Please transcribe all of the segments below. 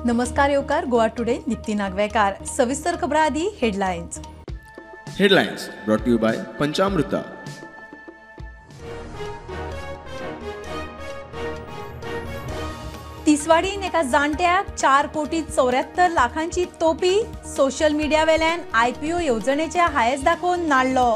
नमस्कार येवकार गोवा टुडे दीप्ती नागवेकार. सविस्तर खबरां आदी headlines. Headlines brought to you by Panchamruta. तिसवाडीन एका जाणट्याक 4 कोटी 74 लाखांची तोपी सोशल मिडिया वेल्यान आयपीओ येवजणेचे हायस दाखोवन नाडलो.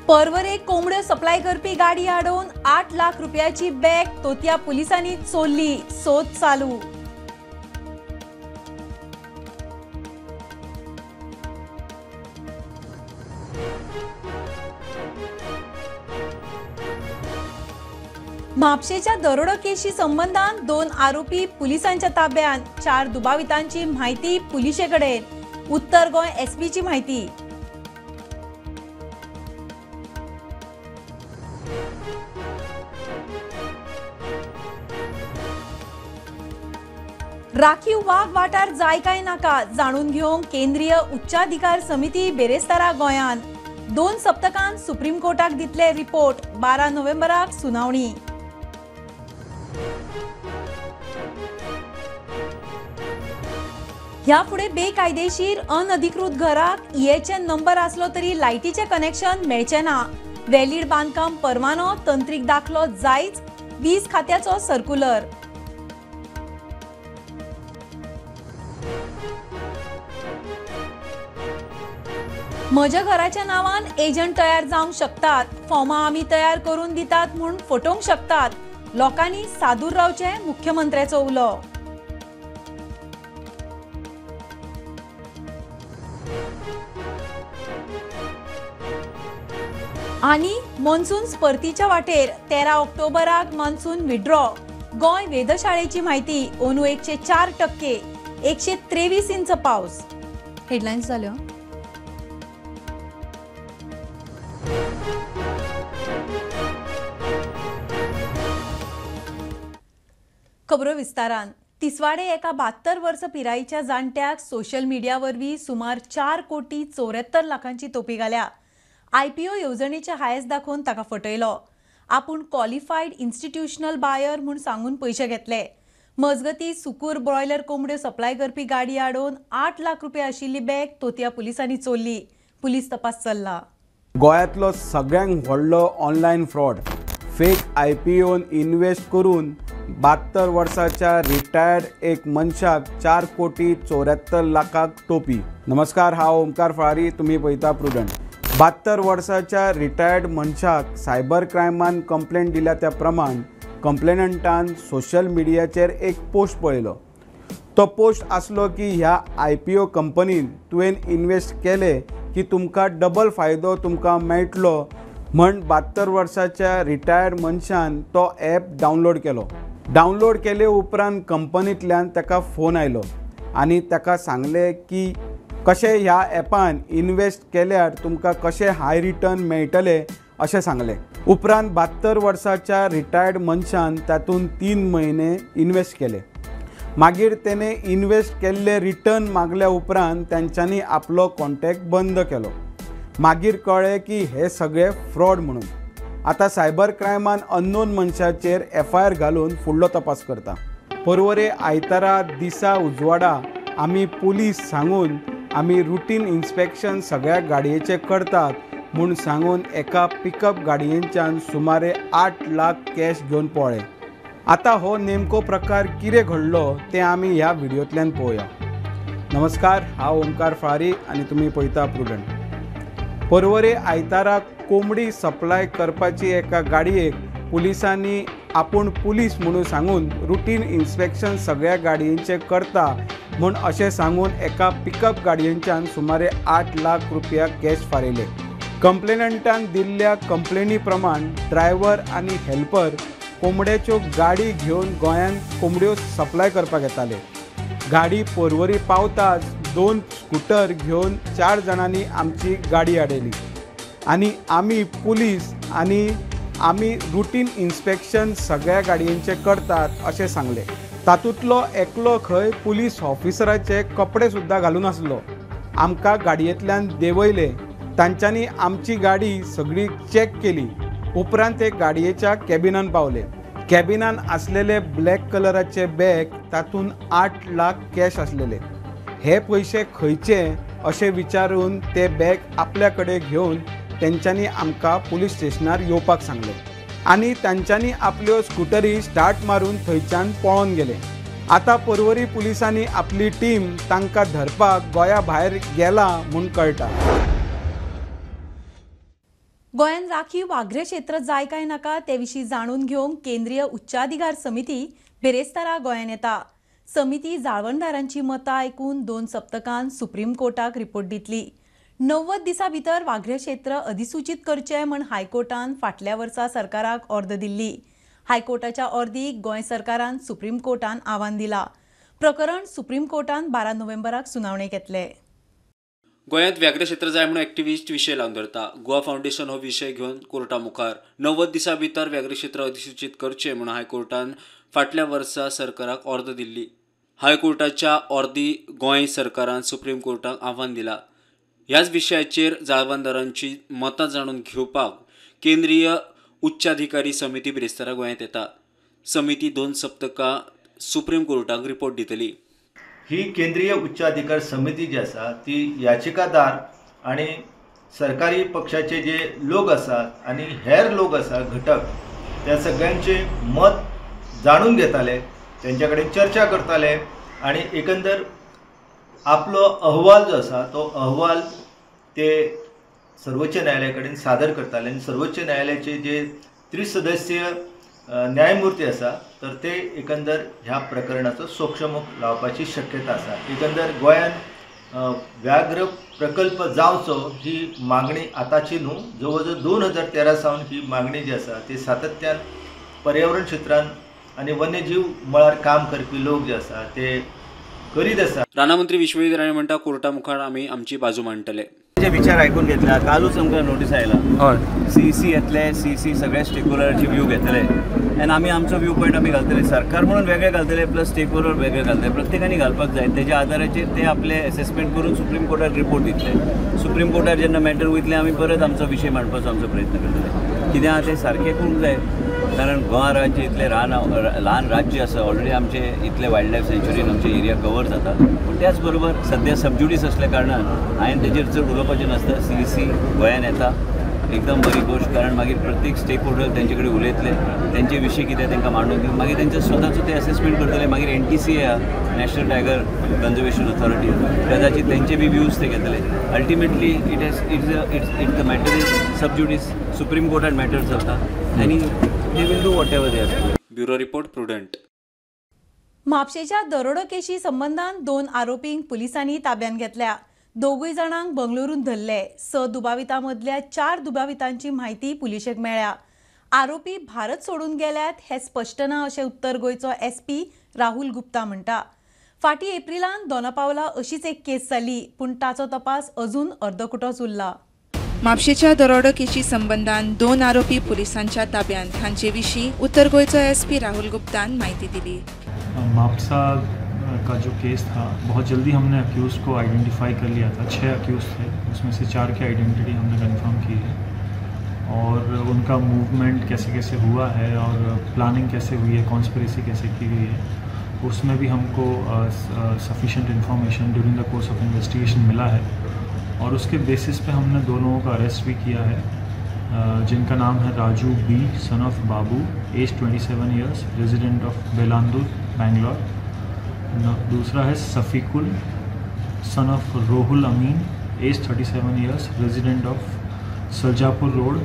पर्वरे कोंबड्यो सप्लाय करपी गाडी आडोवन 8 लाख रुपयाची बॅग तोतया पुलिसांनी चोरली, सोद चालू. म्हापशेच्या दरोडो केशी संबंदान 2 आरोपी पुलिसांच्या ताब्यात, 4 दुबावितांची म्हायती पुलिशे कडेन. उत्तर गोंय एसपीची म्हायती. राखीव वाग वाठार जाय काय नाका जाणून घेवंक केंद्रीय उच्चाधिकार समिती बेरेस्तारा गोंयांत. 2 सप्तकान सुप्रीम कोर्टाक दितले रिपोर्ट, 12 नोव्हेंबराक सुनावणी. ह्या फुडें बेकायदेशीर अनधिकृत घराक EHN number आसलो तरी लायटीचें कनेक्शन मेळचें ना. व्हॅलीड बांदकाम परवानो तंत्रीक दाखलो जायच, वीज खात्याचो सर्क्युलर. म्हज्या घराच्या नांवान एजंट तयार जावंक शकतात, फॉर्मां आमी तयार करून दितात म्हूण फटोवंक शकतात, लोकांनी सादूर रावचें, मुख्यमंत्र्याचो उलो. आनी मॉन्सून स्पर्तीच्या वाटेर 13 ऑक्टोबराक मॉन्सून विड्रॉ. गोंय वेधशाळेची म्हायती, अंदू 104%, 123 इंच पावस. हेडलायन्स जाल्यो. खबरो विस्तारान. तिसवाडे एका 72 वर्स पिरायेच्या जाणट्याक सोशल मिडिया वरवीं सुमार 4 कोटी 74 लाखांची तोपी घाल्या. आयपीओ येवजणेचे हायस दाखोवन ताका फटयलो. आपूण क्वॉलिफायड इन्स्टिट्युशनल बायर म्हूण सांगून पयशे घेतले. मजगती सुकूर ब्रॉयलर कोंबड्यो सप्लाय करपी गाडी आडोवन 8 लाख रुपया आशिल्ली बॅग तोतया पुलिसांनी चोरली. पुलीस तपास चल्ला. गोंयांतलो सगळ्यांत व्हडलो ऑनलायन फ्रॉड, फेक आयपीओन इन्वेस्ट करून 72 वर्साच्या रिटायर्ड एक मनशाक 4 कोटी 74 लाखाक टोपी. नमस्कार, हांव ओमकार फळारी, तुमी पळयता प्रुडंट. 72 वर्साच्या रिटायर्ड मनशाक सायबर क्रायमान कंप्लेंट दिल्या त्या प्रमाण कंप्लेनंटान सोशल मिडियाचेर एक पोस्ट पळयलो. तो पोस्ट आसलो की ह्या आयपीओ कंपनीन तुवें इन्वेस्ट केले की तुमकां डबल फायदो तुमकां मेळटलो म्हण 72 वर्साच्या रिटायर्ड मनशान तो ॲप डावनलोड केलो. डावनलोड केले उपरांत कंपनींतल्यान ताका फोन आयलो आनी ताका सांगलें की कशें ह्या ॲपान इन्वेस्ट केल्यार तुमकां कशें हाय रिटर्न मेळटलें अशें सांगलें. उपरांत 72 वर्साच्या रिटायर्ड मनशान तातूंत 3 म्हयने इन्वेस्ट केले. मागीर तेणें इन्वेस्ट केल्ले रिटर्न मागल्या उपरांत तांच्यांनी आपलो कॉन्टॅक्ट बंद केलो. मागीर कळ्ळें की हे सगळे फ्रॉड म्हणून. आतां सायबर क्रायमान अननोन मनशाचेर FIR घालून फुडलो तपास करता. पर्वरे आयतारा दिसा उजवाडा आमी पुलीस सांगून आमी रुटीन इन्स्पेक्शन सगळ्या गाडयेचें करतात म्हूण सांगून एका पिकअप गाडयेच्यान सुमारे 8 लाख कॅश घेवन पळ्ळे. आतां हो नेमको प्रकार कितें घडलो तें आमी ह्या व्हिडियोंतल्यान पळोवया. नमस्कार, हांव ओमकार फळारी आनी तुमी पळयता प्रुडंट. पर्वरे आयतारा कोंबडी सप्लाय करपाची एका गाडयेक पुलिसांनी आपूण पुलीस म्हणून सांगून रुटीन इन्स्पेक्शन सगळ्या गाडयेंचें करता म्हूण अशें सांगून एका पिकअप गाडयेच्यान सुमारे 8 लाख रुपया कॅश फारयले. कंप्लेनंटान दिल्ल्या कंप्लेनी प्रमाण ड्रायव्हर आनी हेल्पर कोंबड्याच्यो गाडी घेवन गोंयांत कोंबड्यो सप्लाय करपाक येताले. गाडी पर्वरी पावताच 2 स्कूटर घेवन 4 जाणांनी आमची गाडी आडयली आनी आमी पुलीस आनी आमी रुटीन इन्स्पेक्शन सगळ्या गाडयेंचें करतात अशें सांगलें. तातूंतलो एकलो खंय पुलीस ऑफिसराचे कपडे सुद्दां घालून आसलो. आमकां गाडयेंतल्यान देंवयले. तांच्यांनी आमची गाडी सगळी चॅक केली. उपरांत ते गाडयेच्या कॅबिनान पावले. कॅबिनान आसलेले ब्लॅक कलराचे बॅग, तातूंत 8 लाख कॅश आसलेले. हे पयशे खंयचे अशें विचारून ते बॅग आपल्या कडेन घेवन तेंच्यांनी आमकां पुलीस स्टेशनार येवपाक सांगलें आनी तांच्यांनी आपल्यो स्कुटरी स्टार्ट मारून थंयच्यान पळोवन गेले. आतां पर्वरी पुलिसांनी आपली टीम तांकां धरपाक गोंया भायर गेला म्हूण कळटा. गोंयांत राखीव वाघ्रे क्षेत्र जाय काय नाका ते विशीं जाणून घेवंक केंद्रीय उच्चाधिकार समिती बिरेस्तारा गोंयांत येता. समिती जाळवणदारांची मतां आयकून 2 सप्तकान सुप्रीम कोर्टाक रिपोर्ट दितली. 90 दिसां भितर वाघ्रे क्षेत्र अधिसूचीत करचें म्हण हायकोर्टान फाटल्या वर्सा सरकाराक ऑर्द दिल्ली. हायकोर्टाच्या ऑर्दीक गोंय सरकारान सुप्रीम कोर्टान आव्हान दिला. प्रकरण सुप्रीम कोर्टान 12 नोव्हेंबराक सुनावणेक येतले. गोंयांत व्याघ्र क्षेत्र जाय म्हणून एक्टिविस्ट विशय लावन धरता. गोवा फावंडेशन हो विशय घेवन कोर्टा मुखार 90 दिसां भितर व्याघ्र क्षेत्र अधिसूचीत करचें म्हणून हायकोर्टान फाटल्या वर्सा सरकाराक ऑर्द दिल्ली. हायकोर्टाच्या ऑर्दी गोंय सरकारान सुप्रीम कोर्टाक आव्हान दिला. ह्याच विशयाचेर जाळवणदारांची मतां जाणून घेवपाक केंद्रीय उच्चाधिकारी समिती बिरेस्तारा गोंयांत येता. समिती 2 सप्तकां सुप्रीम कोर्टाक रिपोर्ट दितली. ही केंद्रीय उच्चाधिकार समिती जी आसा ती याचिकादार आनी सरकारी पक्षाचे जे लोक आसात आनी हेर लोक आसा घटक त्या सगळ्यांचे मत जाणून घेताले, त्यांच्या कडेन चर्चा करताले आनी एकंदर आपलो अहवाल जो आसा तो अहवाल ते सर्वोच्च न्यायालया कडेन सादर करताले आनी सर्वोच्च न्यायालयाचे जे त्रिसदस्यीय न्यायमूर्ती आसा तर ते एकंदर ह्या प्रकरणाचो सोक्षमोख लावपाची शक्यता आसा. एकंदर गोंयांत व्याघ्र प्रकल्प जावचो ही मागणी आतांची न्हू, जवळ जवळ 2013 सावन ही मागणी जी आसा ती सातत्यान पर्यावरण क्षेत्रान आनी वन्यजीव मळार काम करपी लोक जे आसा ते करीत आसा. रानामंत्री विश्वजीत राणे म्हणटा कोर्टा मुखार आमी आमची बाजू मांडटले. विचार आयकून घेतला. कालूच आमकां नोटीस आयला सीसी येतले, सीसी सगळे स्टेक होल्डराचे व्यू घेतले आनी आमी आमचो व्यू पॉयंट आमी घालतले. सरकार म्हणून वेगळे घालतले प्लस स्टेक होल्डर वेगळे घालतले, प्रत्येकानी घालपाक जाय. तेज्या आदाराचेर ते आपले एसेसमेंट करून सुप्रीम कोर्टार रिपोर्ट दितले. सुप्रीम कोर्टार जेन्ना मॅटर वयतले आमी परत आमचो विशय मांडपाचो आमचो प्रयत्न करतले. कितें आहा तें सारकें करूंक जाय, कारण गोवा राज्य इतलें ल्हान राज्य आसा, ऑलरेडी आमचे इतले वायल्ड लायफ सँच्युरीन आमचे एरिया कवर जाता. पूण त्याच बरोबर सद्या सबज्युडीस असल्या कारणान हांवें तेजेर चड उलोवपाचें नासता. सी सी गोंयान येता एकदम बरी गोश्ट, कारण मागीर प्रत्येक स्टेक होल्डर तेंचे कडेन उलयतले, तेंचे विशय कितें तांकां मांडून दिवन मागीर तेंचे स्वताचो ते एसेसमेंट करतले. मागीर NTCA आहा, नॅशनल टायगर कन्जर्वेशन ऑथॉरिटी, कदाचित तेंचे बी व्यूज ते घेतले. Ultimately it is it's the matter is sub judice, supreme कोर्टान मॅटर चलता आनी they will do whatever they are. Bureau report, Prudent. म्हापशेच्या दरोडो केशी संबंदान 2 आरोपींक पुलिसांनी ताब्यांत घेतल्या. 2 जाणांक बंगळुरून धरले. 6 दुबावितां मदल्या 4 दुबावितांची म्हायती पुलिशेक मेळ्ळ्या. आरोपी भारत सोडून गेल्यात हे स्पश्ट ना अशें उत्तर गोंयचो SP Rahul Gupta म्हणटा. फाटीं एप्रिलान दोनापावला अशीच एक केस जाली, पूण ताचो तपास अजून अर्दकुटोच उरला. म्हापशेच्या दरोडो केशी संबंदान 2 आरोपी पुलिसांच्या ताब्यांत. हांचे विशीं उत्तर गोंयचो SP Rahul गुप्तान माहिती दिली. म्हापसा का जो केस था, बहुत जल्दी हमने अक्यूज़ को आइडेंटिफाई कर लिया था. 6 अक्यूज़ थे, उसमें से 4 की आइडेंटिटी हमने कंफर्म की है और उनका मूवमेंट कैसे कैसे हुआ है और प्लानिंग कैसे हुई है, कॉन्स्पिरेसी कैसे की गई है, उसमें भी हमको sufficient information during the course of investigation मिला है और उसके बेसिस पे हमने 2 लोगों का अरेस्ट भी किया है, जिनका नाम है Raju B son of Babu, age 27 years, resident of Bellandur, Bangalore. दूसरा है Safikul son of Rohul Amin, age 37 years, resident of Sarjapur road,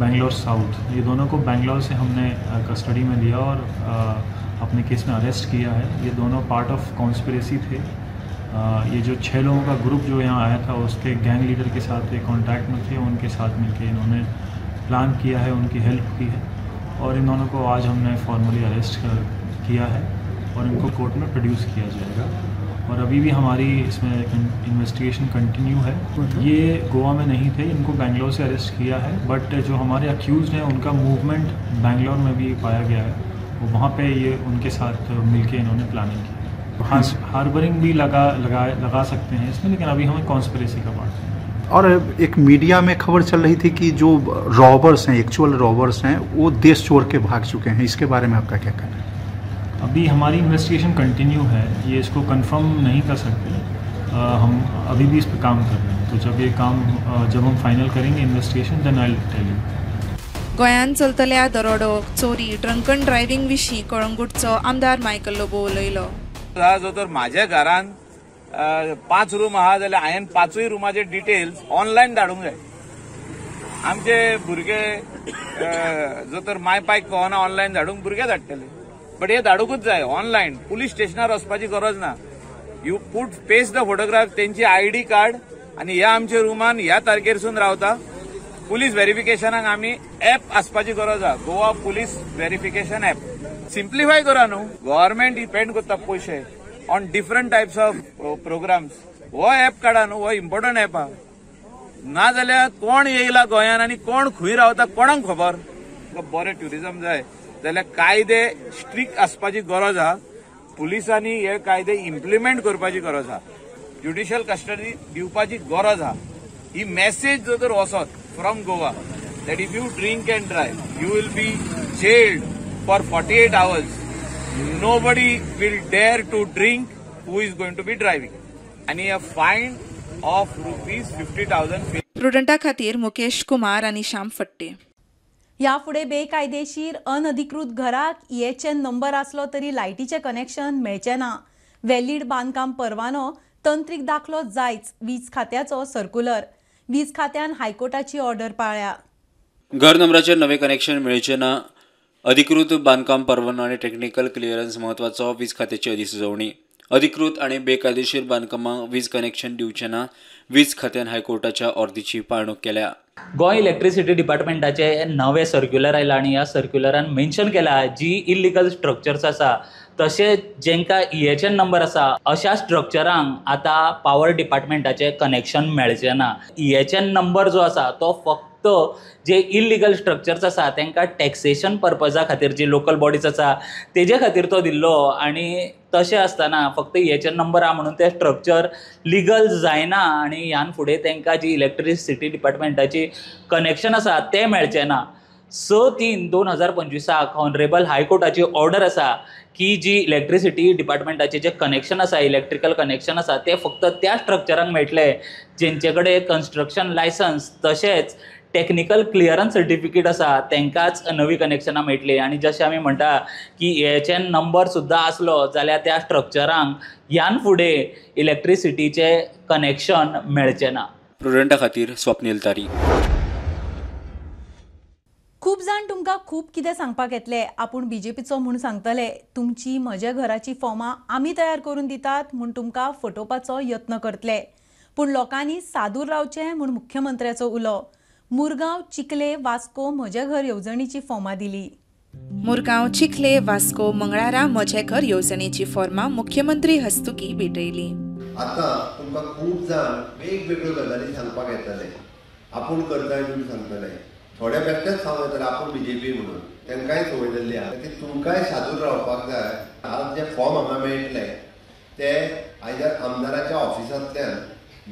Bangalore south. ये दोनों को बेंगलोर से हमने कस्टडी में लिया और अपने केस में अरेस्ट किया है। ये दोनों पार्ट ऑफ कॉन्स्पिरेसी थे। ये जो 6 लोगों का ग्रुप जो यहाँ आया था उसके गैंग लीडर के साथ ये कॉन्टैक्ट में थे, उनके साथ मिलके इन्होंने प्लान किया है, उनकी हेल्प की है और इन दोनों को आज हमने फॉर्मली अरेस्ट किया है और इनको कोर्ट में प्रोड्यूस किया जाएगा। और अभी भी हमारी इसमें इन्वेस्टिगेशन कंटिन्यू है। ये गोवा में नहीं थे, इनको बेंगलोर से अरेस्ट किया है, बट जो हमारे अक्यूज़ हैं उनका मूवमेंट बेंगलोर में भी पाया गया है, वो वहाँ पे ये उनके साथ मिलके इन्होंने प्लानिंग की। हार्बरिंग भी लगा लगा लगा सकते हैं इसमें, लेकिन अभी हमें कॉन्स्पिरेसी का पार्ट है। और एक मीडिया में खबर चल रही थी कि जो रॉबर्स हैं, एक्चुअल रॉबर्स हैं, वो देश छोड़ के भाग चुके हैं, इसके बारे में आपका क्या कहना है? अभी हमारी इन्वेस्टिगेशन कंटिन्यू है, ये इसको कंफर्म नहीं कर सकते, हम अभी भी इस पर काम कर रहे हैं। तो जब ये काम जब हम फाइनल करेंगे investigation then I will tell you. गोंयांत चलतल्या दरोडो, चोरी, ड्रंकन ड्रायव्हिंग विशीं कळंगूटचो आमदार मायकल लोबो उलयलो. जो तर माझ्या घरान 5 रूम आहा जाल्यार हांवें 5 रुमाचे डिटेल्स ऑनलायन धाडूंक जाय. आमचे भुरगे जो तर माय पायक कळना ऑनलायन धाडूंक, भुरगे धाडटले, बट हे धाडूंकूच जाय ऑनलायन. पुलीस स्टेशनार वचपाची गरज ना. You put paste the photograph, तेंची आयडी कार्ड आनी ह्या आमच्या रुमान ह्या तारखेरसून रावता. पुलीस व्हेरिफिकेशनाक आमी ऍप आसपाची गरज आहा, Goa police verification app. Simplify करा न्हू. गव्हर्मेंट डिपेंड करता पयशे on different types of programs. हो ऍप काडा न्हू, हो इम्पॉर्टंट ऍप आहा. ना जाल्यार कोण येयला गोंयान आनी कोण खंय रावता कोणाक खबर. बरें ट्युरिजम जाय जाल्यार कायदे स्ट्रिक्ट आसपाची गरज आहा. पुलिसांनी हे कायदे इम्प्लिमेंट करपाची गरज आहा. ज्युडिशियल कस्टडी दिवपाची गरज आहा. ही मॅसेज जर तर वचत from Goa that if you drink and drive you will be jailed for 48 hours. Nobody will dare to drink who is going to be driving. आनी a fine of ₹50,000. प्रुडंटा खातीर मुकेश कुमार आनी श्याम फट्टे. ह्या फुडें बेकायदेशीर अनधिकृत घराक EHN number आसलो तरी लायटीचें कनेक्शन मेळचें ना. व्हॅलीड बांदकाम परवानो, तंत्रीक दाखलो जायच, वीज खात्याचो सर्क्युलर. वीज खात्यान हायकोर्टाची ऑर्डर पाळ्ळ्या. घर नंबराचेर नवे कनेक्शन मेळचें ना. अधिकृत बांदकाम परवानो आनी टेक्निकल क्लियरन्स म्हत्वाचो, वीज खात्याची अधिसुचोवणी. अधिकृत आनी बेकायदेशीर बांदकामांक वीज कनेक्शन दिवचें ना. वीज खात्यान हायकोर्टाच्या ऑर्दीची पाळणूक केल्या. गोंय इलेक्ट्रिसिटी डिपार्टमेंटाचे नवे सर्क्युलर आयला आनी ह्या सर्क्युलरान मेन्शन केला जी इलिगल स्ट्रक्चर्स आसा तशेंच जेंकां EHN number आसा अशा स्ट्रक्चरांक आतां पावर डिपार्टमेंटाचें कनेक्शन मेळचें ना. EHN number जो आसा तो फक्त जे इलिगल स्ट्रक्चर्स आसा तांकां टॅक्सेशन पर्पजा खातीर जी लोकल बॉडीज आसा तेजे खातीर तो दिल्लो आनी तशें आसतना फक्त EHN number आहा म्हणून तें स्ट्रक्चर लिगल जायना आनी ह्यान फुडें तांकां जी इलेक्ट्रिसिटी डिपार्टमेंटाची कनेक्शन आसा तें मेळचें ना. 6/3/2025 ऑनरेबल हायकोर्टाची ऑर्डर आसा की जी इलेक्ट्रिसिटी डिपार्टमेंटाचें जें कनेक्शन आसा, इलेक्ट्रिकल कनेक्शन आसा तें फक्त त्या स्ट्रक्चरांक मेळटलें जेंचे कडेन कन्स्ट्रक्शन लायसन्स तशेंच टेक्निकल क्लियरन्स सर्टिफिकेट आसा तांकांच नवी कनेक्शनां मेळटली. आनी जशें आमी म्हणटा की EHN number सुद्दां आसलो जाल्यार त्या स्ट्रक्चरांक ह्यान फुडें इलेक्ट्रिसिटीचें कनेक्शन मेळचें ना. प्रुडंटा खातीर स्वप्नील तारी. खूब जाण तुमकां खूब कितें सांगपाक येतले, आपूण बीजेपीचो म्हूण सांगतले, तुमची म्हज्या घराची फॉर्मां आमी तयार करून दितात म्हूण तुमकां फटोवपाचो यत्न करतले. पूण लोकांनी सादूर रावचें म्हूण मुख्यमंत्र्याचो उलो. मुरगांव, चिखले, वास्को म्हजें घर येवजणेची फॉर्मां दिली. मुरगांव, चिखले, वास्को मंगळारा म्हजें घर येवजणेची फॉर्मां मुख्यमंत्री हस्तुकी भेटयली. आतां तुमकां खूब जाण वेगवेगळ्यो गजाली सांगपाक येतले, आपूण करताय म्हणून सांगतले, थोडे बेश्टेच सांगू येतले आपूण बीजेपी म्हणून, तांकांय संवय जाल्ली आहा. ती तुमकांय सादूर रावपाक जाय. आज जे फॉर्म हांगा मेळटले ते आयज आमदाराच्या ऑफिसांतल्यान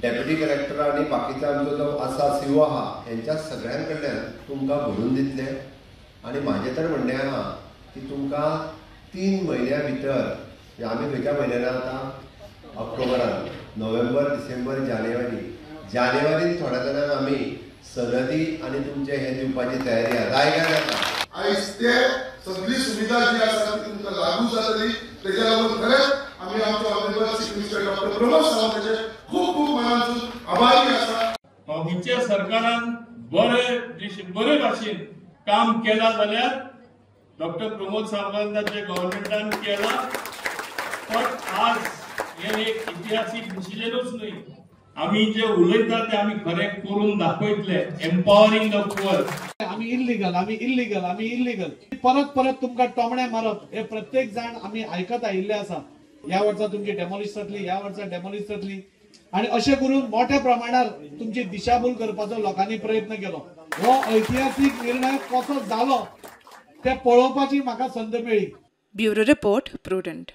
डेप्युटी कलेक्टर आनी बाकीचो आमचो जो आसा सीओ आहा हेंच्या सगळ्यां कडल्यान तुमकां भरून दितले. आनी म्हाजें तर म्हणणें आहा की तुमकां 3 म्हयन्या भितर, आमी खंयच्या म्हयन्यान आतां ऑक्टोबरान, नोव्हेंबर, डिसेंबर, जानेवारी, जानेवारीन थोड्या जाणांक आमी सनदी आनी तुमचें हें दिवपाची तयारी आहा. जाय काय नाका? आयज ते सगळी सुविधा जी आसा ती तुमकां लागू जातली. तेज्या लागून खरेंच आमी आमचो honourable chief minister doctor Pramod सावंताचे खूब खूब मनांतून आभारी आसा. खंयच्या सरकारान बरे भाशेन काम केलां जाल्यार डॉक्टर प्रमोद सावंताच्या गव्हर्मेंटान केलां. पण आज हें एक इतिहासीक डिसिजनूच न्हय, आमी जे उलयता ते आमी खरें करून दाखयतले. Empowering the poor. आमी इल्लिगल, आमी इल्लिगल, आमी इल्लिगल, परत परत तुमकां टोमणे मारप हे प्रत्येक जाण आमी आयकत आयिल्ले आसा. ह्या वर्सा तुमची डेमोलिश जातली, ह्या वर्सा डेमोलिश जातली आनी अशें करून मोठ्या प्रमाणार तुमची दिशाभूल करपाचो लोकांनी प्रयत्न केलो. हो ऐतिहासीक निर्णय कसो जालो ते पळोवपाची म्हाका संद मेळ्ळी. Bureau report, Prudent.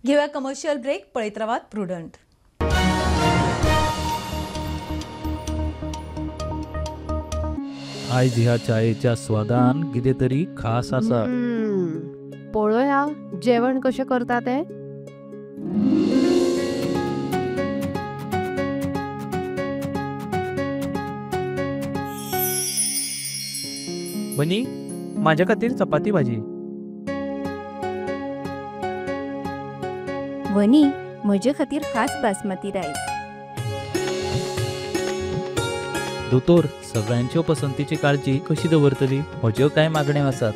घेवया कमर्शियल ब्रेक. पळयत रावात प्रुडंट. आयज ह्या चायेच्या स्वादान कितें तरी खास आसा. पळोवया जेवण कशें करता तें. बनी, माझ्या खातीर चपाती भाजी. वनी, म्हजे खातीर खास बासमती रायस. दोतोर, सगळ्यांच्यो पसंतीची काळजी कशी दवरतली? म्हज्यो कांय मागण्यो आसात.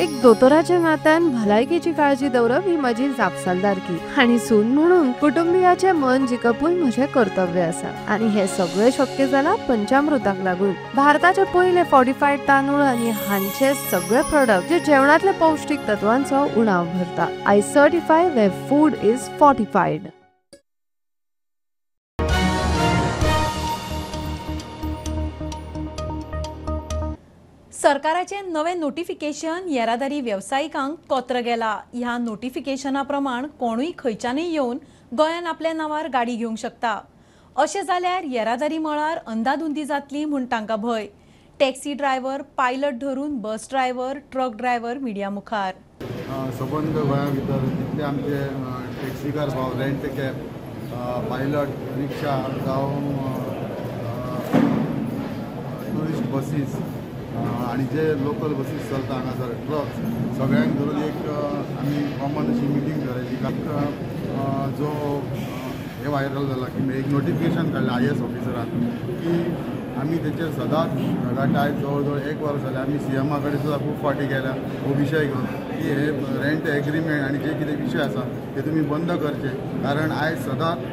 एक दोतोराच्या नात्यान भलायकेची काळजी दवरप ही म्हजी जापसालदारकी आनी सून म्हणून कुटुंबियाचें मन जिखपूय म्हजें कर्तव्य आसा आनी हें सगळें शक्य जालां पंचामृताक लागून. भारताचे पयले फॉर्टिफायड तांदूळ आनी हांचे सगळे प्रोडक्ट जे जेवणांतल्या पौश्टीक तत्वांचो उणाव भरता. I certify where food is fortified. सरकाराचें नवें नोटिफिकेशन येरादारी वेवसायिकांक कोत्र गेला. ह्या नोटिफिकेशना प्रमाण कोणूय खंयच्यानूय येवन गोंयान आपल्या नांवार गाडी घेवंक शकता. अशें जाल्यार येरादारी मळार अंदाधुंदी जातली म्हूण तांकां भंय. टॅक्सी ड्रायव्हर, पायलट धरून bus driver, truck driver media मुखार. सबंद गोंया भितर जितले आमचे टॅक्सीकार भाव, रेंट कॅब, पायलट, रिक्षा जावं ट्युरिस्ट बसीस आणि जे लोकल बसीस चलता हांगासर ट्रक्स सगळ्यांक धरून एक आमी कॉमन अशी मिटींग दवरली. जो हे व्हायरल जाला की एक नोटिफिकेशन काडलें IAS ऑफिसरान की आमी तेचेर सदांच धडाटाय जवळ जवळ एक वर्स जालें आमी CMA कडेन सुद्दां खूब फावटी गेल्या हो विशय घेवन की हे रेंट एग्रीमेंट आनी जे कितें विशय आसा ते तुमी बंद करचे, कारण आयज सदांच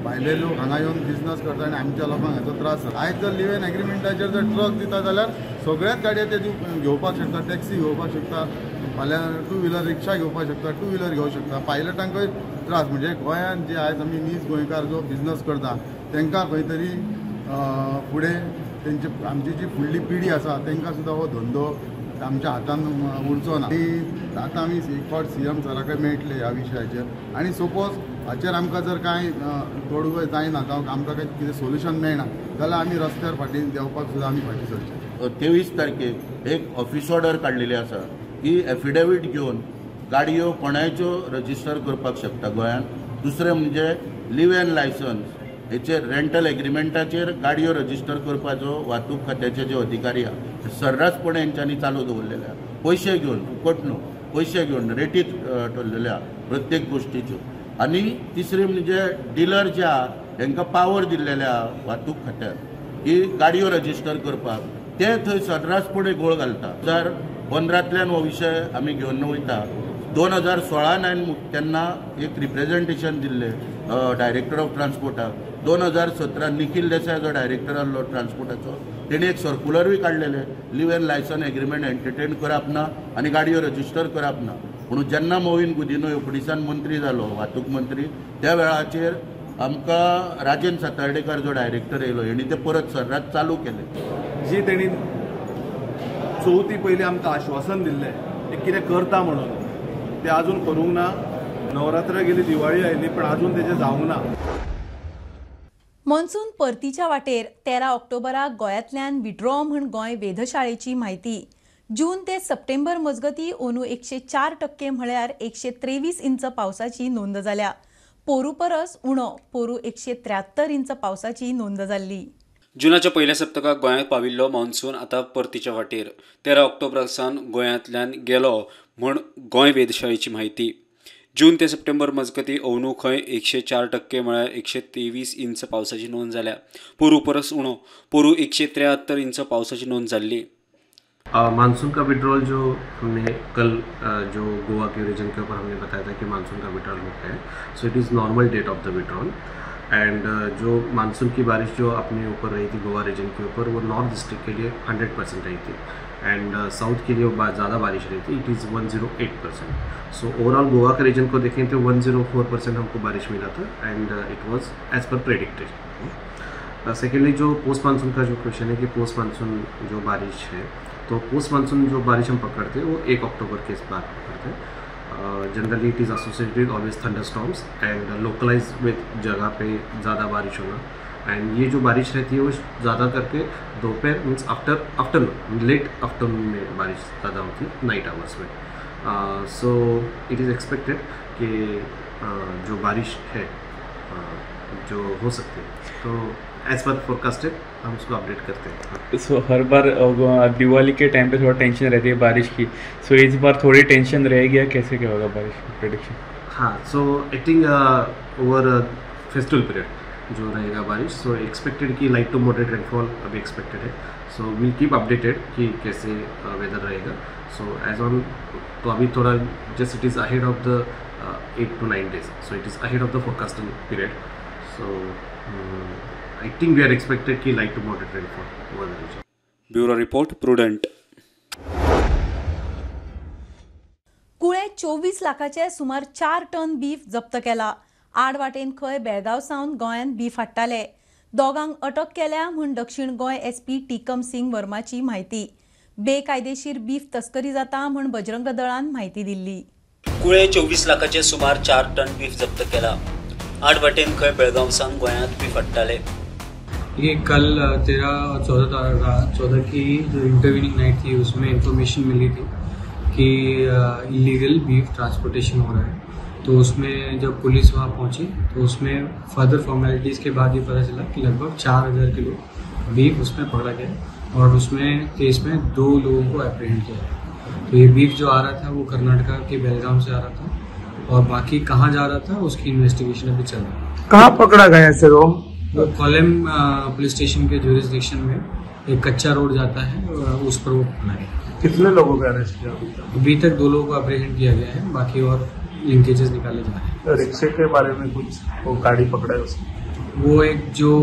भायले लोक हांगा येवन बिजनस करता आनी आमच्या लोकांक हाचो त्रास जाता. आयज जर लिव इन एग्रीमेंटाचेर जर ट्रक दिता जाल्यार सगळ्याच गाडयो ते घेवपाक शकता, टॅक्सी घेवपाक शकता, फाल्यां टू व्हिलर रिक्षा घेवपाक शकता, टू व्हिलर घेवंक शकता. पायलटांकय त्रास. म्हणजे गोंयांत जे आयज आमी नीज गोंयकार जो बिजनस करता तांकां खंय तरी फुडें तेंचे आमची जी फुडली पिढी आसा तांकां सुद्दां हो धंदो आमच्या हातान उरचो ना. आनी आतां आमी एक फावट CM सरा कडेन मेळटले ह्या विशयाचेर आनी सपोज हाचेर आमकां जर कांय तोडगो जायना जावं आमकां कांय कितें सोल्युशन मेळना जाल्यार आमी रस्त्यार फाटीं देंवपाक सुद्दां आमी फाटीं सरचे. 23 तारखेक एक ऑफिस ऑर्डर काडलेली आसा की एफिडेवीट घेवन गाडयो कोणायच्यो रजिस्टर करपाक शकता गोंयांत. दुसरें म्हणजे लिव एन लायसन्स हेचेर रेंटल एग्रीमेंटाचेर गाडयो रजिस्टर करपाचो वाहतूक खात्याचे जे अधिकारी आहा सर्रासपणे हेंच्यांनी चालू दवरलेले आहा. पयशे घेवन, फुकट न्हू, पयशे घेवन रेटीत ठरलेले आहा प्रत्येक गोश्टीच्यो. आनी तिसरी म्हणजे डिलर जे आहा हेंकां पावर दिल्लेले आहा वाहतूक खात्यान की गाडयो रजिस्टर करपाक, ते थंय सर्रासपणे गोळ घालता. 2015 हो विशय आमी घेवन वयता. 2016 हांवें तेन्ना एक रिप्रेजेंटेशन दिल्लें डायरेक्टर ऑफ ट्रान्सपोर्टाक. 2017 निखील देसाय जो डायरेक्टर आहलो ट्रान्सपोर्टाचो तेणी एक सर्कुलरूय काडलेलें live and licence agreement entertain करप ना आनी गाडयो रजिस्टर करप ना. म्हणून जेन्ना मोविन गुदिन्हो एकोणिसान मंत्री जालो वाहतूक मंत्री त्या वेळाचेर आमकां राजेंद्र सातार्डेकर जो डायरेक्टर येयलो हेणी ते परत सर्रास चालू केले. जी तेणी चवथी पयलीं आमकां आश्वासन दिल्लें एक कितें करता म्हणून ते अजून करूंक ना. नवरात्र गेली, दिवाळी आयली, पण अजून तेजें जावंक ना. मॉन्सून परतीच्या वाटेर 13 ऑक्टोबराक गोंयांतल्यान विड्रॉ म्हूण गोंय वेधशाळेची म्हायती. जून ते सप्टेंबर मजगती अंदू 104% म्हळ्यार 123 इंच पावसाची नोंद जाल्या. पोरू परस उणो, पोरू 173 इंच पावसाची नोंद जाल्ली. जुनाच्या पयल्या सप्तकाक गोंयांत पाविल्लो मॉन्सून आतां परतीच्या वाटेर. 13 ऑक्टोबराक सावन गोंयांतल्यान गेलो म्हूण गोंय वेधशाळेची म्हायती. जून ते सप्टेंबर मजगती अंदू खंय 104% म्हळ्यार 123 इंच पावसाची नोंद जाल्या. पोरू परस उणो, पोरू 173 इंच पावसाची नोंद जाल्ली. मानसून का विड्रॉल जो हमने कल जो गोवा के रीजन के ऊपर हमने बताया था कि मानसून का विड्रॉल होता है, so it is normal date of the withdrawal. And जो मानसून की बारिश जो अपने ऊपर रही थी गोवा रीजन के ऊपर वो नॉर्थ डिस्ट्रिक्ट के लिए 100% रही थी एंड साउथ के लिए ज़्यादा बारिश रही थी, it is 108%। So overall Goa के रीजन को देखें तो 104% हमको बारिश मिला था and it was as per predicted. Secondly जो पोस्ट मानसून का जो क्वेश्चन है कि पोस्ट मानसून जो बारिश है, तो पोस्ट मानसून जो बारिश हम पकड़ते हैं वो 1 अक्टूबर के बाद पकड़ते हैं। Generally it is associated always thunderstorms and localise with जगह पे ज़्यादा बारिश होना। एंड ये जो बारिश रहती है वो ज़्यादा करके दोपहर मीन्स आफ्टरनून, लेट आफ्टरनून में बारिश ज़्यादा होती है, नाइट आवर्स में। सो it is expected कि जो बारिश है जो हो सकती है, तो एज पर फोरकास्टेड हम उसको अपडेट करते हैं। सो हर बार दिवाली के टाइम पे थोड़ा टेंशन रहती है बारिश की, सो इस बार थोड़ी टेंशन रहेगी या कैसे क्या होगा बारिश की प्रेडिक्शन? हाँ, so acting over festival period जो रहेगा बारिश, सो एक्सपेक्टेड कि लाइट टू मॉडरेट रेनफॉल अभी एक्सपेक्टेड है। सो will keep updated कि कैसे वेदर रहेगा। सो एज ऑन तो अभी थोड़ा just it is ahead of the 8 to 9 days, so it is ahead of the forecasting period. So I think we are expected कि light to moderate rainfall over the region. Bureau report, Prudent. Kulem 24 लाखाचे सुमार 4 ton beef जप्त केला। आड वाटेन खंय बेळगांव सावन गोंयांत बीफ हाडटाले। दोगांक अटक केल्या म्हूण दक्षिण गोंय एसपी टीकम सिंग वर्माची म्हायती। बेकायदेशीर बीफ तस्करी जाता म्हूण बजरंग दळान म्हायती दिल्ली। कुळे 24 लाखाचे सुमार 4 टन बीफ जप्त केला। आड वाटेन खंय बेळगांव सावन गोंयांत बीफ हाडटाले। ये कल 13 और 14 की जो इंटरवीनिंग नाइट थी उसमें इंफॉर्मेशन मिली थी कि इलीगल बीफ ट्रांसपोर्टेशन हो रहा है। तो उसमें जब पुलिस वहाँ पहुँची तो उसमें फर्दर फॉर्मेलिटीज़ के बाद ये पता चला कि लगभग 4000 किलो बीफ उसमें पकड़ा गया और उसमें केस में 2 लोगों को एप्रीहेंड किया गया। तो ये बीफ जो आ रहा था वो कर्नाटका के बेलगाम से आ रहा था और बाकी कहाँ जा रहा था उसकी इन्वेस्टिगेशन अभी चल रही है। कहाँ पकड़ा गया सर वो? कोलम पुलिस स्टेशन के जुरिस्डिक्शन में एक कच्चा रोड जाता है, उस पर वो पकड़ा गया। कितने लोगों को अरेस्ट किया? अभी तक 2 लोगों को अप्रीहेंड किया गया है, बाकी और लिंकेजेस निकाले जा रहे हैं। रिक्शे के बारे में कुछ, वो गाड़ी पकड़ा है उसने? वो एक जो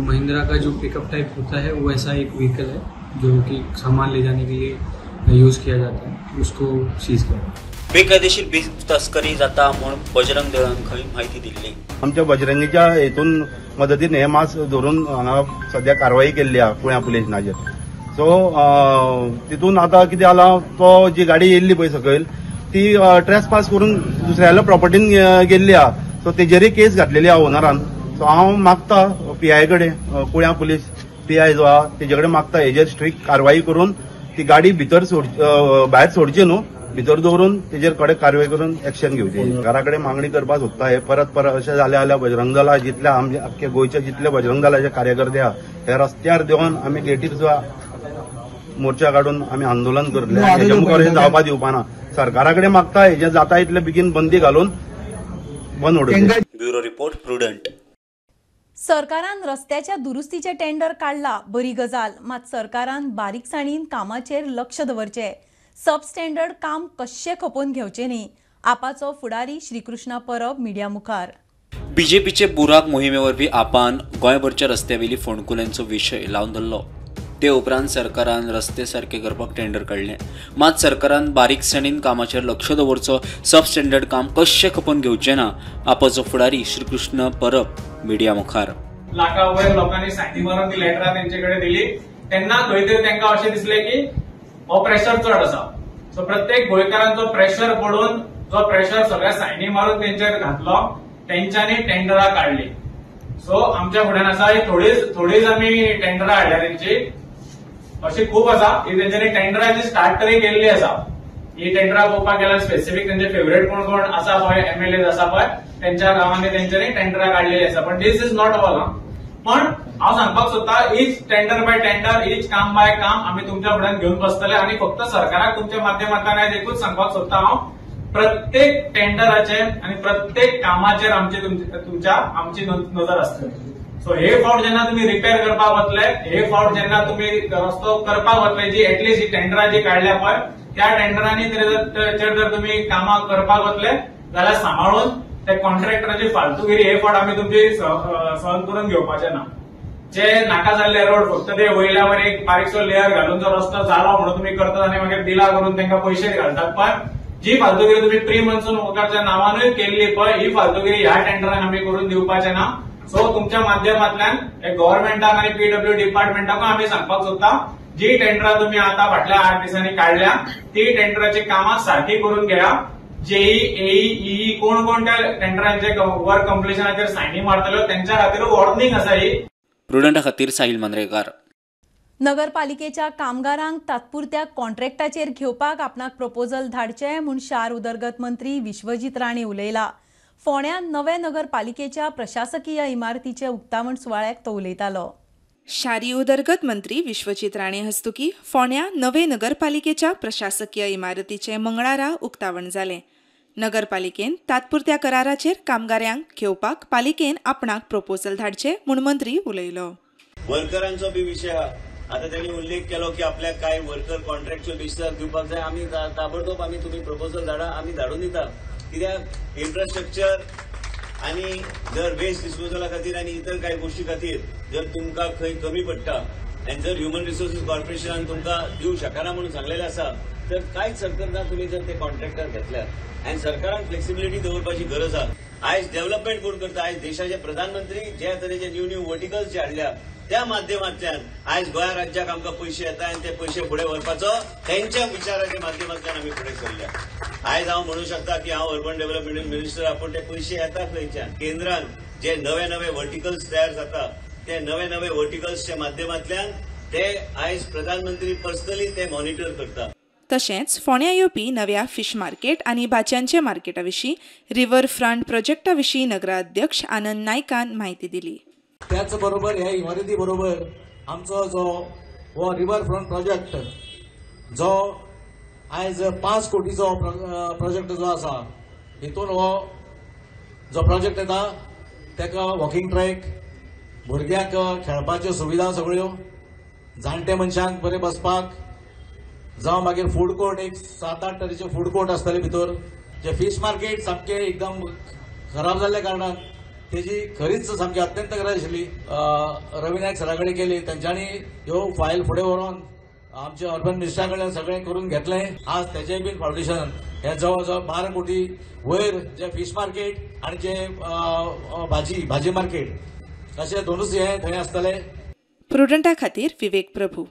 महिंद्रा का जो पिकअप टाइप होता है वो ऐसा एक व्हीकल है जो कि सामान ले जाने के लिए यूज किया जाता है, उसको सीज किया। बेकायदेशीर बीफ तस्करी जाता म्हूण बजरंग दळान खंय म्हायती दिल्ली। आमच्या बजरंगीच्या हेतून मदतीन हे मास धरून हांगा सद्या कारवाई केल्ली आहा कुळ्यां पुलीस स्टेशनाचेर। सो तितून आतां कितें जालां, तो जी गाडी येयल्ली पळय सकयल ती ट्रेस पास करून दुसऱ्याल्या प्रॉपर्टीन गेल्ली आहा। सो तेजेरय केस घातलेली आहा ओनरान। सो हांव मागता पीआय कडेन, कुळ्यां पुलीस पीआय जो आहा तेजे कडेन मागता हेजेर स्ट्रिक्ट कारवाई करून ती गाडी भितर भायर सोडची न्हू, भितर दवरून तेजेर कडक कारवाई करून एक्शन घेवची। सरकारा कडेन मागणी करपाक सोदता हे परत परत अशें जालें जाल्यार बजरंग दला जितले आमचे आख्खे गोंयचे जितले बजरंग दलाचे कार्यकर्ते आहा हे रस्त्यार देंवन आमी गेटीर सुद्दां मोर्चा काडून आमी आंदोलन करतले। हेच्या मुखार हें जावपाक दिवपाना। सरकारा कडेन मागता हेजें जाता इतले बेगीन बंदी घालून बंद उडोवचें। Bureau report, Prudent. सरकारान रस्त्याच्या दुरुस्तीचे टेंडर काडला, बरी गजाल, मात सरकारान बारीकसाणीन कामाचेर लक्ष दवरचें। सबस्टँडर्ड काम कशें खपोवन घेवचें न्ही। आपाचो फुडारी श्रीकृष्णा परब मिडिया मुखार। बीजेपीचे बुराक मोहिमे वरवीं आपान गोंयभरच्या रस्त्यावेली फोंडकुल्यांचो विशय लावन धरलो। ते उपरांत सरकारान रस्ते सारके करपाक टेंडर काडलें। मात सरकारान बारीकसाणीन कामाचेर लक्ष दवरचो, सबस्टँडर्ड काम कशें खपोवन घेवचें ना। आपाचो फुडारी श्रीकृष्ण परब मिडिया मुखार। लाखा वयर लोकांनी सायनी मारून ती लेटरां तेंचे कडेन दिली तेन्ना खंय तरी तांकां अशें दिसलें की हो प्रेशर चड आसा। सो प्रत्येक गोंयकारांचो प्रेशर पडून जो प्रेशर सगळ्या सायनी मारून तेंचेर घातलो तेंच्यांनी टेंडरां काडली। सो आमच्या फुड्यान आसा ही थोडीच आमी टेंडरां हाडल्या तेंची, अशी खूब आसा ही तेंच्यांनी टेंडरां जी स्टार्ट तरी केल्ली आसा। ही टेंडरां पळोवपाक गेल्यार स्पेसिफीक तेंचे फेवरेट कोण कोण आसा पळय, एमएलए आसा पळय, तेंच्या गांवांनी तेंच्यांनी टेंडरां काडलेली आसा। पण these is not all. पण हांव सांगपाक सोदता each tender by tender, each काम बाय काम आमी तुमच्या फुड्यान घेवन बसतले। आनी फक्त सरकाराक तुमच्या माध्यमांतल्यान आयज एकूच सांगपाक सोदता हांव, प्रत्येक टेंडराचेर आनी प्रत्येक कामाचेर आमची तुमच्या आमची नजर आसतली। सो हे फावट जेन्ना तुमी रिपेर करपाक वतले, हे फावट जेन्ना तुमी रस्तो करपाक वतले, जी एटलिस्ट ही टेंडरां जी काडल्या पळय त्या टेंडरांनी चेर जर तुमी कामां करपाक वतले जाल्यार सांबाळून ते कॉन्ट्रॅक्टराची फालतूगिरी हे फावट आमी तुमची सहन करून घेवपाचे ना। जे नाका जाल्ले रोड फक्त ते वयल्या वयर एक बारीकसो लेयर घालून जो रस्तो जालो म्हणून तुमी करतात आनी मागीर बिलां करून तांकां पयशे घालतात। पण जी फालतूगिरी तुमी प्री मॉन्सून वर्काच्या नांवानूय केल्ली पळय ही फालतूगिरी ह्या टेंडरान आमी करून दिवपाचे ना। सो तुमच्या माध्यमांतल्यान गव्हर्नमेंटाक आनी पीडब्ल्यू डिपार्टमेंटाकूय आमी सांगपाक सोदता, जी टेंडरां तुमी आतां फाटल्या 8 दिसांनी काडल्या ती टेंडराची कामां सारकी करून घेया. जेई, एई, ई कोण कोण त्या टेंडरांचे वर्क कंप्लिशनाचेर सायनी मारतल्यो तेंच्या खातीर वॉर्निंग आसा ही. प्रुडंटा खातीर साहिल मांद्रेकार. नगरपालिकेच्या कामगारांक तात्पुरत्या कॉन्ट्रॅक्टाचेर घेवपाक आपणाक प्रपोजल धाडचें म्हूण शार उदरगत मंत्री विश्वजीत राणे उलयला. फोंड्या नवे नगरपालिकेच्या प्रशासकीय इमारतीचे उक्तावण सुवाळ्याक तो उलयतालो. शारी उदरगत मंत्री विश्वजीत राणे हस्तुकी फोंड्या नवे नगरपालिकेच्या प्रशासकीय इमारतीचें मंगळारा उक्तावण जालें. नगरपालिकेन तात्पुरत्या कराराचेर कामगारांक घेवपाक पालिकेन आपणाक प्रपोजल धाडचें म्हूण मंत्री उलयलो. वर्करांचो बी विशय आहा. आतां त्यांनी उल्लेख केलो की आपल्याक कांय वर्कर कॉन्ट्रॅक्च्युअल बेसिसार दिवपाक जाय. आमी ताबडतोब आमी तुमी प्रपोजल धाडा, आमी धाडून दिता. कित्याक इन्फ्रास्ट्रक्चर आनी जर वेस्ट डिस्पोजला खातीर आनी इतर कांय गोश्टी खातीर जर तुमकां खंय कमी पडटा आनी जर ह्युमन रिसोर्सीस कॉर्पोरेशनान तुमकां दिवंक शकना म्हणून सांगलेलें आसा तर कांयच हरकत ना तुमी जर ते कॉन्ट्रॅक्टर घेतल्यार. आनी सरकारान फ्लेक्सिबिलिटी दवरपाची गरज आसा. आयज डेव्हलपमेंट कोण करता? आयज देशाचे प्रधानमंत्री ज्या तरेचे न्यू न्यू वर्टिकल्स जे हाडल्या त्या माध्यमांतल्यान आयज गोंया राज्याक आमकां पयशे येता आनी ते पयशे फुडें व्हरपाचो तेंच्या विचाराच्या माध्यमांतल्यान आमी फुडें सरल्या. आयज हांव म्हणू शकता की हांव अर्बन डेव्हलपमेंट मिनिस्टर, पूण ते पयशे येता खंयच्यान? केंद्रान जे नवे नवे वर्टिकल्स तयार जाता ते नवे नवे वर्टिकल्सच्या माध्यमांतल्यान ते आयज प्रधानमंत्री पर्सनली ते मॉनिटर करता. तशेंच फोंड्या येवपी नव्या फिश मार्केट आनी भाजयांचे मार्केटा विशीं, रिव्हर फ्रंट प्रोजेक्टा विशीं नगराध्यक्ष आनंद नायकान म्हायती दिली. त्याच बरोबर ह्या इमारती बरोबर आमचो जो हो रिव्हर फ्रंट प्रोजेक्ट जो आयज 5 कोटीचो प्रोजेक्ट जो आसा, हितून हो जो प्रोजेक्ट येता ताका वॉकिंग ट्रॅक, भुरग्यांक खेळपाच्यो सुविधा सगळ्यो, जाणटे मनशांक बरें बसपाक, जावं मागीर फूड कोर्ट, एक 7-8 तरेचे फूड कोर्ट आसतले भितर. जे फीश मार्केट सामकें एकदम खराब जाल्ल्या कारणान तेजी खरीच सामकी अत्यंत गरज आशिल्ली. रवी नायक सरा कडेन केली, तेंच्यांनी ह्यो फायल फुडें व्हरोन आमच्या अर्बन मिनिस्टरा कडल्यान सगळें करून घेतलें. आज तेजें बीन फावंडेशन हे जवळ जवळ 12 कोटी वयर जे फीश मार्केट आनी जे भाजी मार्केट अशे दोनूच हे थंय आसतले. प्रुडंटा खातीर विवेक प्रभू.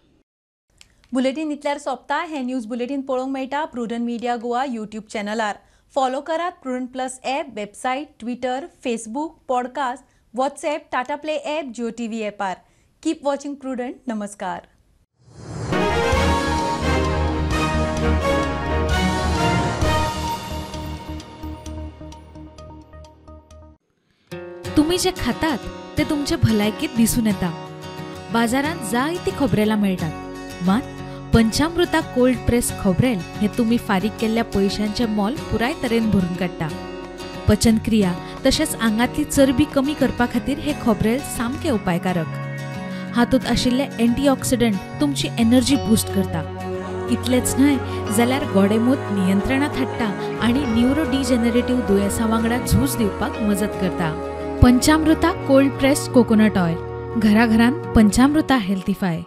बुलेटीन इतल्यार सोंपता. हें न्यूज बुलेटीन पळोवंक मेळटा प्रुडंट मिडिया गोवा यूट्यूब चॅनलार. फॉलो करात Prudent plus app, website, Twitter, Facebook, podcast, WhatsApp, Tata Play app, Jio TV ॲपार. Keep watching prudent. नमस्कार. तुम्ही जे खातात ते तुमचे भलायकेत दिसून येता. बाजारांत जायती खोबरेलां मेळटात, मात पंचामृता कोल्ड प्रेस खोबरेल हे तुम्ही फारीक केल्ल्या पयशांचे मोल पुराय तरेन भरून काडटा. पचनक्रिया तशेंच आंगांतली चरबी कमी करपा खातीर हे खोबरेल सामकें उपायकारक. हातूंत आशिल्ले एंटीऑक्सिडंट तुमची एनर्जी बूस्ट करता. इतलेंच न्हय जाल्यार गोडेमूत नियंत्रणांत हाडटा आनी न्युरो डिजनरेटिव्ह दुयेंसां वांगडा झूज दिवपाक मजत करता. Panchamrita cold pressed coconut oil, घराघरांत पंचामृता हेल्थीफाय.